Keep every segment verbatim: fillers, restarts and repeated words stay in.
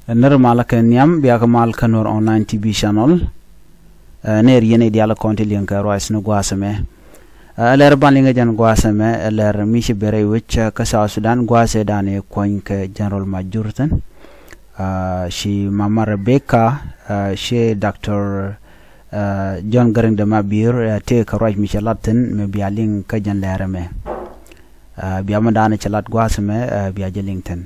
Nir malä kɛ nhiam, bia kɛ mal kä Nuer Online T V channel. Ɛ, nir yɛn i̱ dial kɔn ti liŋ kɛ ruac ni gua̱a̱th ɛmɛ. Ɛ, lɛr ban liŋ kɛ jɛn gua̱a̱th ɛmɛ, ɛ, lɛr mi ci ben rɛy wec, ɛ, kä South Sudan, gua̱a̱th ëë dan i̱ kuɔny kɛ General Majur thi̱n. Ɛ, ci Mama Rebecca, ɛ, ci Doctor, ɛ, John Garang de Mabior, ɛ, tëë kɛ ruac mi cɛ lat thi̱n, mi bia liŋ kä jɛn lɛr ɛmɛ. Ɛ, bia mi da̱a̱n cɛ lat gua̱a̱th ɛmɛ, ɛ, bia jɛ liŋ thi̱n.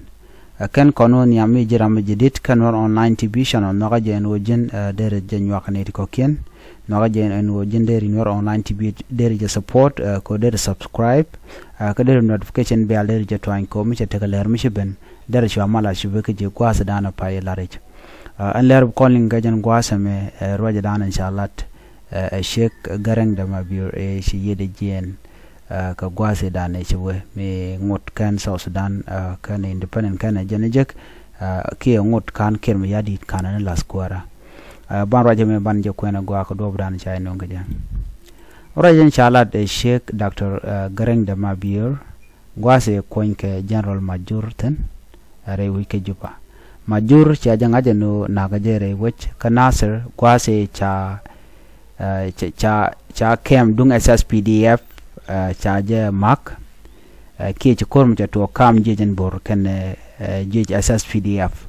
Ɛ, kɛn kɔn wä nhiam mi ji̱ ram mi ji̱ di̱t kä Nuer Online T V channel, nhɔakä jɛ ɛn ɣöö ji̱n, ɛ, derɛ jɛ nyuak ni ti kɔ̱kiɛn. Nhɔakä jɛ ɛn ɣöö ji̱n derɛ Nuer Online T V derɛ jɛ support, ɛ, kɛ derɛ subscribe, ɛ, kɛ derɛ notification bell derɛ jɛ tuany kɛ ɣöö mi cɛ tekɛ lɛr mi ci ben, derɛ cua mal a ci ben kä ji̱ gua̱a̱th da̱a̱n pay lar i̱c. Ɛ, ɛn lɛr bi kɔn liŋ kɛ jɛn gua̱a̱th ɛmɛ, ɛ, ruac da̱a̱n in ca lat, ɛ, ɛ Sheikh Garang de Mabior, ɛ, ci yiëëdɛ jiɛɛn, ɛ, kɛ gua̱a̱th ëë dan ëë ci wee mi ŋot kɛn South Sudan, ɛ, kɛn independent kɛn ɛ jɛn ɛ jek, ɛ, kiɛ ŋot ka̱n Kiir Mayardit ka̱n ni lath kuäärä. Ɛ, ban ruac ɛmɛ ban jɛ kuɛn ɛ gɔaa kɛ duɔ̱ɔ̱p dan ca jɛ nööŋ kɛ jɛ. Ruac in ca lat ɛ Sheikh Doctor, ɛ, Garang de Mabior, gua̱a̱th ëë kuɔny kɛ General Majur thi̱n, ɛ, rɛy wec kä Juba. Majur cia jɛ ŋa̱c ɛn ɣöö nakä jɛ rɛy wec kä Nasir, gua̱a̱th ëë ca, ɛ, ca, ca, ca kɛm duŋ S S P D F, ɛ, ca jɛ ma̱k, ɛ, kiɛ ci ko̱r mi cɛ tuɔɔk kam jiɛc ɛn bo̱r kɛn, ɛ, ɛ, jiɛc S S P D F.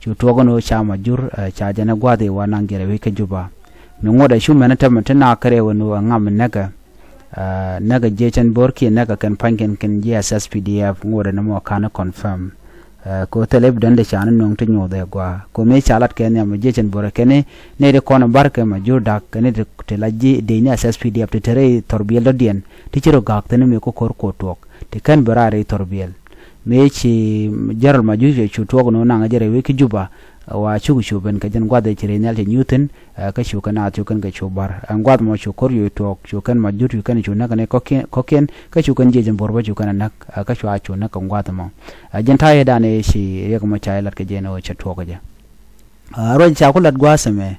Cu tuɔɔk ɛn ɣöö ca Majur, ɛ, ca jɛ ni gua̱a̱th ëë wa naŋ jɛ rɛy wec kä Juba. Mi ŋot ɛ cu mɛn ɛ tämɛ ti nakä rɛw ɛn ɣöö ɛ ŋam mi näkɛ, ɛ, näkɛ jiɛc ɛn bo̱r kiɛ näkɛ kɛn pa̱nykiɛn kɛn jiɛc S S P D F, ŋot ɛn mɔ ka̱n confirm. Ɛ, kɛ ɣöö thilɛ evidence dee ca ni nööŋ ti nyuɔth ɛ gɔaa. Kɛ ɣöö mëë ca lat kɛ nhiam jiɛc ɛn bo̱r kɛn ni, ni ti kɔn ɛ ba̱r kɛ Majur Dak, kɛ ni ti, ti la ji̱ dec ni S S P D F ti te rɛy thɔrbiɛl dɔ̱diɛn, ti ci rɔ ga̱a̱k thi̱n mëë kä ko̱r ko̱ tuɔɔk. Ti kɛn bi raar rɛy thɔrbiɛl. Mëë ci General Majur cu tuɔɔk ni wä naŋ jɛ rɛy wec kä Juba, ɛ, wa cuk cu ben kɛ jɛn gua̱th ëë ci rɛy nhial cɛ nyuuth thi̱n, ɛ, kä cu kɛn a cu kɛn kɛ cu ba̱r. Ɛn gua̱th mɔ cu ko̱r yoc tuɔɔk, cu kɛn Majur cu kɛn cu näk kɛn kɔ̱kiɛn, kɔ̱kiɛn, kä cu kɛn jiɛc ɛn bo̱r bä cu kɛn a näk, ɛ, kä cua cu näk kɛ gua̱th mɔ. Ɛ, jɛn ta̱yɛ dan ëë ci riɛk mɔ ca jɛ lat kɛ jɛ ɛn ɣöö cɛ tuɔɔk kɛ jɛ. Ɛ, ruac ca ku lat gua̱a̱th ɛmɛ,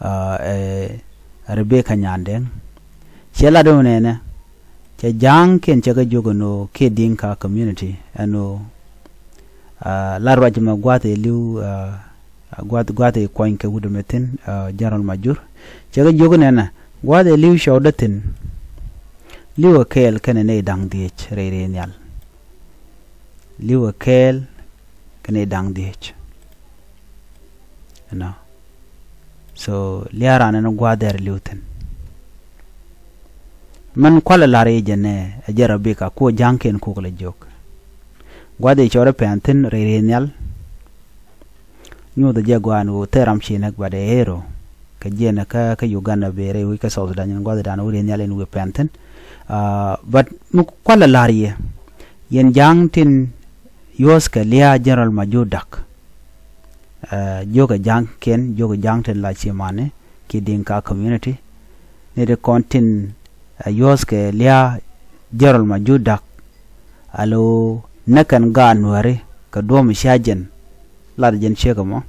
ɛ, ɛ Rebecca Nyandeng. Cɛ lat ɛn ɣöö nɛnɛ, cɛ ja̱a̱ŋkiɛn cɛ kɛ jiök ɛn ɣöö kiɛ Dinka community ɛn ɣöö, ɛ, la ruac ɛmɛ gua̱a̱th ëë li̱w, ɛ, gua̱a̱th, gua̱a̱th ëë kuɔny kɛ wut ɛmɛ thi̱n, ɛ, General Majur. Cɛ kɛ jiök nɛnɛ, gua̱a̱th ëë li̱w cɔwdä thi̱n, li̱w ɛ kɛɛl kɛnɛ nɛy da̱ŋ dhieec rɛy rɛy nhial. Li̱w ɛ kɛɛl kɛnɛ nɛy da̱ŋ dhieec. Ɛnɔ. So, lia̱a̱ raan ɛn gua̱a̱th dɛr li̱w thi̱n. Mɛn kualɛ la̱r i̱ jɛn ɛ, ɛ jɛn Rebecca, kuɔ ja̱a̱ŋkiɛn kuk lɛ jiök. Gua̱a̱th ëë cɔwdä pɛn thi̱n rɛy rɛy nhial. Nyuuth jɛ gɔaa ɛn ɣöö thil ram ci näk, but ɛ hero. Kɛ jiɛn kä, kä Uganda bee rɛy wec kä South Sudan, nyin gua̱a̱th dan wä rɛy nhial ɛn wëë pɛn thi̱n. Ɛ, but mi kualɛ la̱r yɛ, yɛn ja̱a̱ŋ tin yuɔ̱thkɛ lia̱a̱ General Majur Dak. Ɛ, jiökɛ ja̱a̱ŋkiɛn, jiökɛ ja̱a̱ŋ tin la ci mani kiɛ Dinka community. Ni ti kɔn tin, ɛ, yuɔ̱thkɛ lia̱a̱ General Majur Dak. Alo näk kɛn gaat Nuääri kɛ duɔ̱ɔ̱p mi cia jɛn lat jɛn ciek ɛmɔ.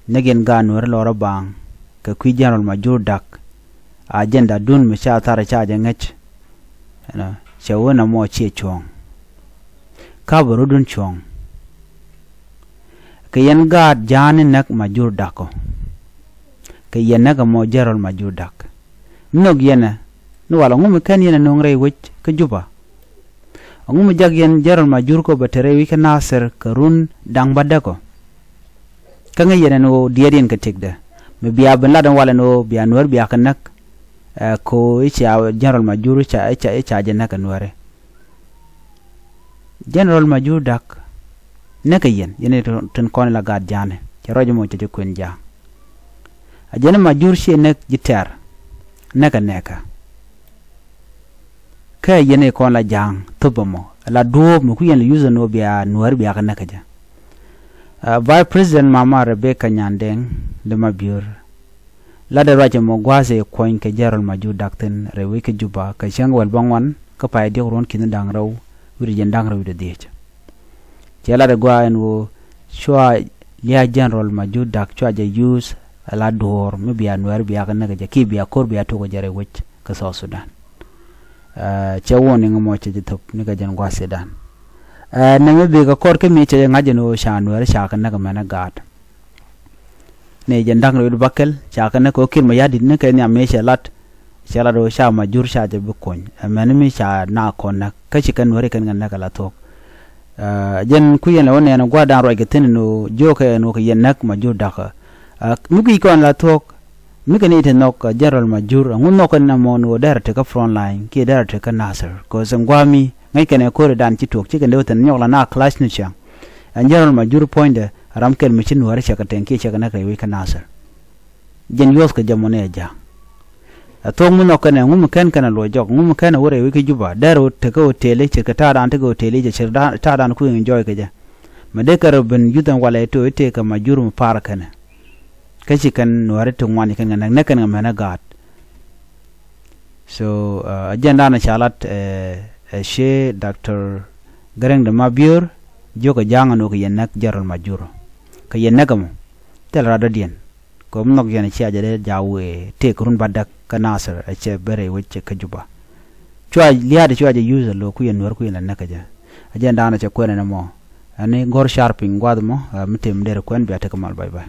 Näk yɛn gaat Nuääri lɔrä baaŋ kɛ kui̱ General Majur Dak. A jɛn datdun mi ca thar ca jɛ ŋäc. Ɛnɔ, cɛ wä nɔmɔ ciɛ cuɔ̱ɔ̱ŋ. Ka̱pɛ rɔ̱dun cuɔ̱ɔ̱ŋ. Kɛ yɛn gaat ja̱a̱ni näk Majur Dak ɔ. Kɛ yɛn näk ɛmɔ General Majur Dak. Mi nhɔk yɛn ɛ, ni walɛ ŋu mi kɛn yɛn ɛ nööŋ rɛy wec kä Juba. Ɛŋu mi jak yɛn General Majur kɔ bɛ te rɛy wec kä Nasir kɛ run da̱ŋ bädäk ɔ. Kä ŋäc yɛn ɛn ɣöö diɛɛt yɛn kɛ tëkdɛ. Mi bia ben lat ɛn walɛ ɛn ɣöö bia Nuäär bia kɛ näk. Ɛ, kɛ ɣöö i̱ ca General Majur i̱ ca, i̱ ca, i̱ ca jɛ näk ɛ Nuääri. General Majur Dak näkɛ yɛn, yɛn tin kɔn la gaat ja̱a̱ni. Cɛ ruac mɔ cɛ jɛ kuën ja̱a̱ŋ. A jɛn Majur ciɛ näk ji̱ tɛ̈r. Näkɛ nɛɛkä. Kä yɛn i̱ kɔn la ja̱a̱ŋ thöp ɛmɔ. La duɔ̱ɔ̱p mi ku yɛn la yuth ɛn ɣöö bia Nuääri bia kɛ näk kä jɛ. Ɛ, Vice President Mama Rebecca Nyandeng de Mabior. Latdɛ ruac ɛmɔ gua̱a̱th ëë kuɔny kɛ General Majur Dak thi̱n rɛy wec kä Juba kɛ cäŋ wäl bäŋuan kä pay diɔ̱k ruɔ̱n ki̱ni da̱ŋ rɛw wi̱cdɛ jiɛn da̱ŋ rɛw wi̱cdɛ dhieec. Cɛ latdɛ gɔaa ɛn ɣöö cua lia̱a̱ General Majur Dak cua jɛ yuth ɛ la duɔ̱ɔ̱r mi bia Nuääri bia kɛ näk kä jɛ kiɛ bia ko̱r bia tok kä jɛ rɛy wec kä South Sudan. Ɛ, cɛ warning ɛmɔ cɛ jɛ thöp ni kɛ jɛn gua̱a̱th ëë dan. Ɛ nɛ mi bikɛ kɔr kä mi cɛ ŋa̱c jɛ ni ɣöö ca nuɛɛri ca kɛ näk mɛn ɛ gaat. Ni jɛ da̱ŋ rɛw bäkɛl ca kɛ näk kɛ ɣöö Kiir Mayardit ni kɛ nhiam mi cɛ lat. Cɛ lat ɣöö ca Majur ca jɛ bi kony ɛ mɛn mi ca na kɔn näk kä ci kɛn nuɛɛri kɛn kɛ näk ɛ la thuɔ̱k. Ɛ jɛn kui̱ yɛn lɛ wä nɛɛn ɛ gua̱a̱r da̱ŋ ruac kɛ thi̱n ni ɣöö jiökɛ ɛn ɣöö kɛ yɛn näk Majur da̱kä. Ɛ mi guic kɔn la thuɔ̱k. Mi kɛ ni ti nhɔk ɛ General Majur ɛŋu nhɔk kɛn ɛmɔ ni ɣöö derɛ tekä front line kiɛ derɛ tekä Nasir. Kɛ ɣöö thi̱n gua̱a̱mi ŋäc kɛn ɛ ko̱ridan ci tuɔk ci kɛn dee wä thi̱n nyɔk la na clash ni ciaŋ. Ɛn General Majur puɔ̱nydɛ ram kɛn mi ci nuääri cɛ kɛ tɛŋ kiɛ cɛ kɛ näk rɛy wec kä Nasir. Jɛn yuɔth kɛ jɛ mɔ ni ɛ ja̱a̱ŋ. Ɛ thuɔ̱k mi nhɔk kɛn ɛŋu mi kɛn kɛn ɛ luɔc jɔk ɛŋu mi kɛn ɛ wä rɛy wec kä Juba derɛ wä tekä hoteli ce̱tkɛ ta̱a̱dan tekɛ hoteli cɛ ce̱t ta̱a̱dan kui̱ enjoy kɛ jɛ. Mɛ dee kɛ rɔ ben yuth ɛn walɛ ito ite kɛ Majur mi par kɛnɛ. Kä ci kɛn nuääri ti ŋuan ci kɛn kɛ näk näk kɛn kɛ mɛn ɛ gaat. So ɛ jɛn da̱a̱n ɛ ca lat ɛ cie Doctor Gäräŋ de Mabiör jiökɛ ja̱a̱ŋ ɛn ɣöö kɛ yɛn näk General Majur. Kɛ yɛn näk ɛmɔ thil rat dɔ̱diɛn. Kɛ mi nhɔk yɛn cia jɛ dee ja̱a̱k wëë tëëk run bädäk kä Nasir ɛ cɛ ben rɛy wec kä Juba. Cua lia̱a̱dɛ cua jɛ yuth ɛ lo̱o̱ kui̱ yɛn nuäär kui̱ yɛn la näk kä jɛ. Ɛ jɛn da̱a̱n ɛ cɛ kuɛn ɛn ɛmɔ. Ɛn i̱ gɔ̱r car piny gua̱a̱th ɛmɔ ɛ mi tëë mi derɛ kuɛn bia tekɛ mal bye bye.